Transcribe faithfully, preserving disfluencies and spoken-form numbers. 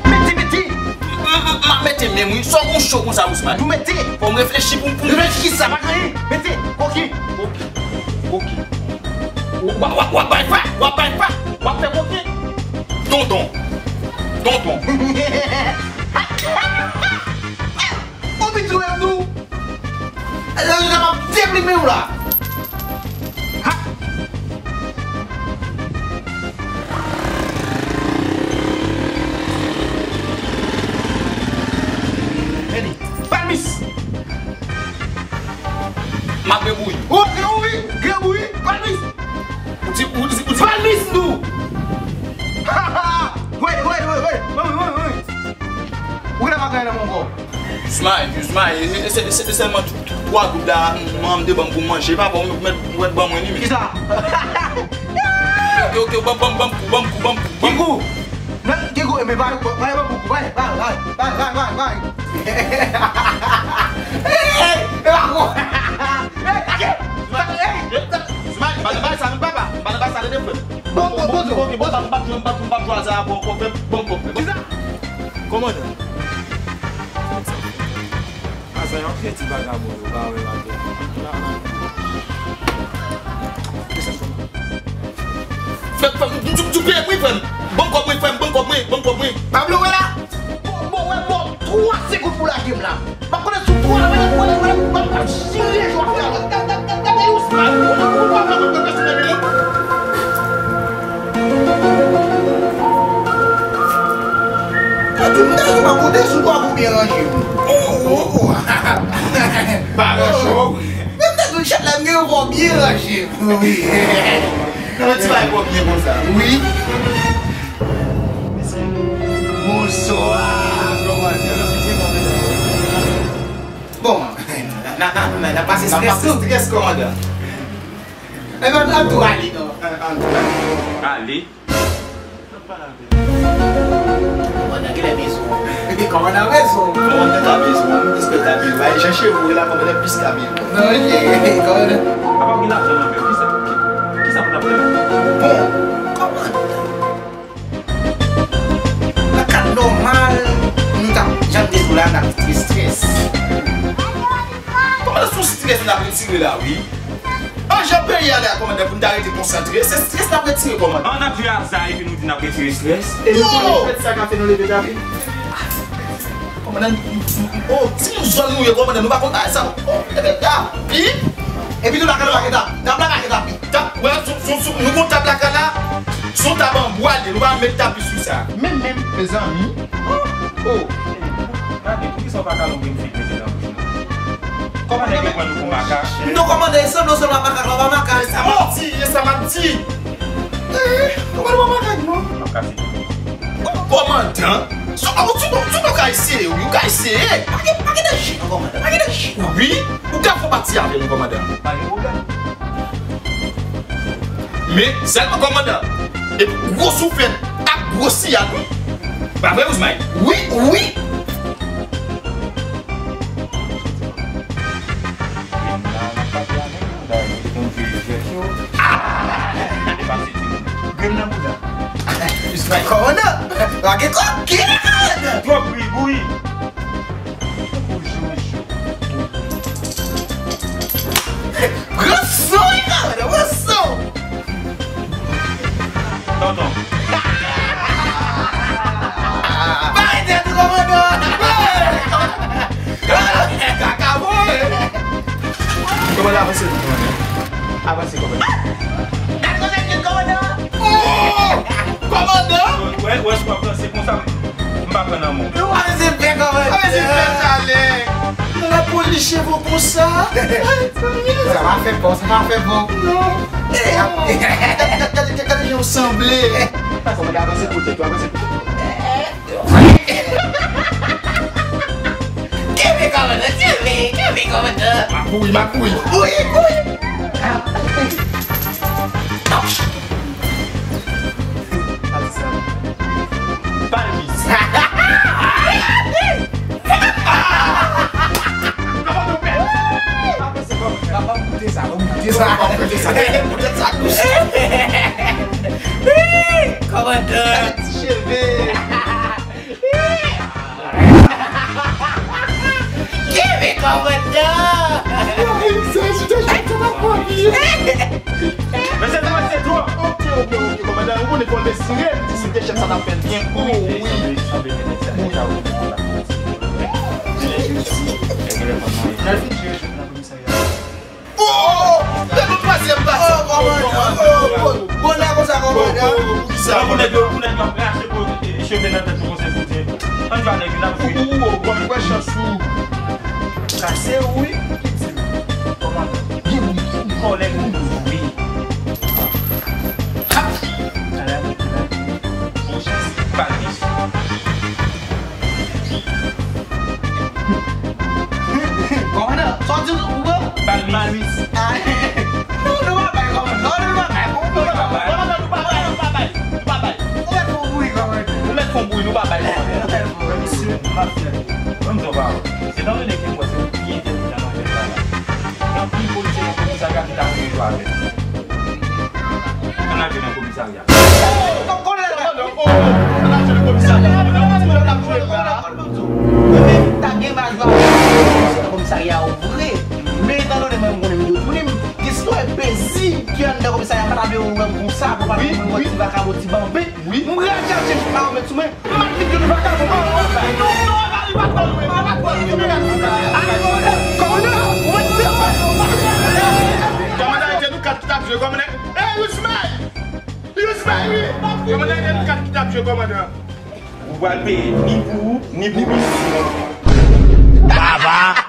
Mete, mete! M, m, m, m ap mete men m wi. Sa w gon cho konsa, Ousmane? Nou mete! Fò m reflechi pou m, pou m... Reflechi kisa? Pa gen anyen! Mete! Koki! Koki! Koki! W, w, w, w ap bay fa! W ap bay fa! W ap fè koki! Tonton! Tonton! Ou piti w menm tou? Lè yo ta ap deplimen w la. Ha! Men li, palmis! M ap grenbouyi. O, grenbouyi, grenbouyi, palmis! Ou di, ou di, ou di palmis tou! Ha, ha! Wait, wait, wait, wait! Wait, wait, wait! Ou genlè pa gen nan men w ankò. Smile, smile. E, e, e, e, e sèlman twa goud la, manman m te ban m pou m manje. Papa, ou mèt, mèt ban mwen li, men. Kisa? Ok, ok, ban, ban, ban m kou, ban m kou, ban m kou, ban m kou. Ki kou? Nan, ki kou? E, men bay, bay, bay, bay, bay, bay. Ey, ey, e pa kou. Ey, ey, ey. Smile, pa nan bay sa, non, papa. Pa nan bay sa, tande, frè m. Bon, bon, bon, bon. Ok, bon, sa, m p ap jwe, m p ap, m p ap jwe a sa ankò, frè m. Bon, bon, frè m. Kisa? Kòmandan. A sa yon kredi vagabon yo pa wè maten. Fè, fè, m, m, m peye mwen, frè m. Ban m kòb mwen, frè m, ban m kòb mwen, ban m kòb mwen. Pablo, wè la. Bon, bon, wè, bon, twa segonn pou lage m la. M ap konnen sou twa la, wè, wè, wè, m ap chire jou a fè alò. Gade, gade, gade, gade, gade, Ousmane, ou, ou, ou pa fè mwen pèsonèl, non. Gade, m ta di m ap koute sou twa pou byen ranje m. Oh, oh, oh. Pa ranje w. Men m ta di w, chat la, m gen yon bò byen ranje m. Wi. Nan yon ti bagay bò byen konsa. Wi. Mesye, bonswa, kòmandan. Bon, n a, n a, n a, n a pase strès tou. N a pase strès, kòmandan. Ebyen, n ap tou ale, non. An, an tou ale. Ale. Kòmandan, kilè bezwen w? Kòmandan bezwen w. Kòmandan ka bezwen w, m espè ka bezwen w. Bay jan cheve w la, kòmandan plis ka bezwen w. Non, ok, kòmandan. Apa w gen lajan nan men w? Kisa, ki, kisa pou n ap fè la? Bon, kòmandan. Nan kad nòmal, nou t ap, jan m te di w la, n ap rete strès. Kòmandan, sou strès n ap retire la, wi. An, jan peyi a la, kòmandan, pou n ta rete konsantre, se strès n ap retire, kòmandan. An, n ap jwe aza epi nou di n ap retire strès. E nou konnen fèt sa ka fè nou leve tapis. Kòmandan, oh, timoun zòn nou ye, kòmandan, nou pa konn bagay sa. Oh, leve tapis. Epi tou lakay la pa gen tapis. Tab la pa gen tapis. Tab, wè, sou, sou, sou, nou gon tab lakay la, se yon tab an bwa li ye, nou pa met tapi sou sa. Men, men, mezanmi. Oh, oh. Gade, poukisa w pa ka longe m fik mete nan bouch mwen? Kòman nèg yo pran nou pou makak? Non, kòmandan, e sanble w sanble ak makak la, w pa makak. E sa m ap di, e sa m ap di. Eh, kòmandan, w pa makak, non. M ap kase. Kòmandan, sou, sou, sou, sou, ou ka eseye, wi, ou ka eseye. Pa gen, pa gen danje, non, kòmandan, pa gen danje, non. Wi, ou ka fè pati avè nou, kòmandan. Pa gen pwoblèm. Men, sèlman, kòmandan, epi gwo souflèt ak gwo siyal, wi. Pa vre, Ousmane? Wi, wi. Grenn nan bouda. Kòmandan, pa gen kòk, ki nan kòmandan? Twòp ri, bouyi. Pran son, wi, kòmandan, pran son. Tonton. Pa rete tou, kòmandan. Kaka, boy. Kòmandan, avanse tou, kòmandan. Avanse, kòmandan. Gad kote l vin, kòmandan. Oh! Kòmandan! Wè, wè, si w ap danse konsa, m pa pran nan men w. Nou pa vin se fè kòmandan. Pa vin se fè talè. Nan lapolis cheve w konsa. Sa pa fè bon, sa pa fè bon. Non. Gade, gade, gade jan w sanble. Kòmandan, avanse kote tou, avanse kote tou. Kenbe kòmandan, kenbe, kenbe kòmandan. M ap mouri, m ap mouri. Mouri, mouri. Palmis. Kòmandan, w pèdi. Avanse, kòmandan. N ap koute sa, n ap koute sa. N ap koute sa. Poutèt sa dous. N ap koute sa. Ti cheve. Give me kòmandan! Yo, se chita chita pa fò li. Mesye, sa se twòp. Ok, ok, ok, kòmandan, ou konnen fò l desire, si te chèf sa t ap fè l byen. Oh, wi. N al fin jere chèf nan komisarya. Oh! Fè nou twazyèm pati. Oh, kòmandan. Oh, oh, oh. Bonè konsa, kòmandan. Oh, oh, oh, poukisa? Pou nèg yo, pou nèg yo ap rache po, e, cheve nan tèt nou konsa pou di, ann jwe a nèg yo, n ap jwe. Ou, ou, ou, ou, ou, ou, chans ou. Sa se ou, wi, ki di m. Kòmandan. Byen, wi, wi. Kòlèg ou, wi. Ha! Ala, ala. Bon chans. Balbis. Kòmandan, sa w di ou pran? Balbis. Balbis. Ah, nou, nou pa bay kòmandan, nou pa bay, nou pa bay. Kòmandan, nou pa bay, nou pa bay, nou pa bay. Ou mèt fon bouyi, kòmandan. Ou mèt fon bouyi, nou pa bay kòmandan. Mesye, m ap fè. Ban m di w yon pawòl. Se nan yon nèg ki kwè se ou pi entèlijan nan afè sa la. Gen anpil polisye nan komisarya ki ta renmen jwe avè m. Ann al jwe nan komisarya. Kòmandan, oh, oh, ann al jwe nan komisarya. Kòmandan, ti jèn ap jwe la. Mwen menm, ta gen mal jwe avè komisarya yo vre. Men etan done mwen, m konnen m dwe tounen, m gen sitwayen pezib ki anndan komisarya, m pa ta vle wè m konsa, pou pa vin wè ti vakabon, ti banben. M pral chache pa w met sou mwen. M ap vin jwenn vakabon. Kòmandan, ou mèt di. Kòmandan, se nou kat ki t ap jwe, kòmandan. Ey, Rosemary! Rosemary! Kòmandan, se nou kat ki t ap jwe, kòmandan. Ou pral peye ni pou ou, ni pou misye. Baba!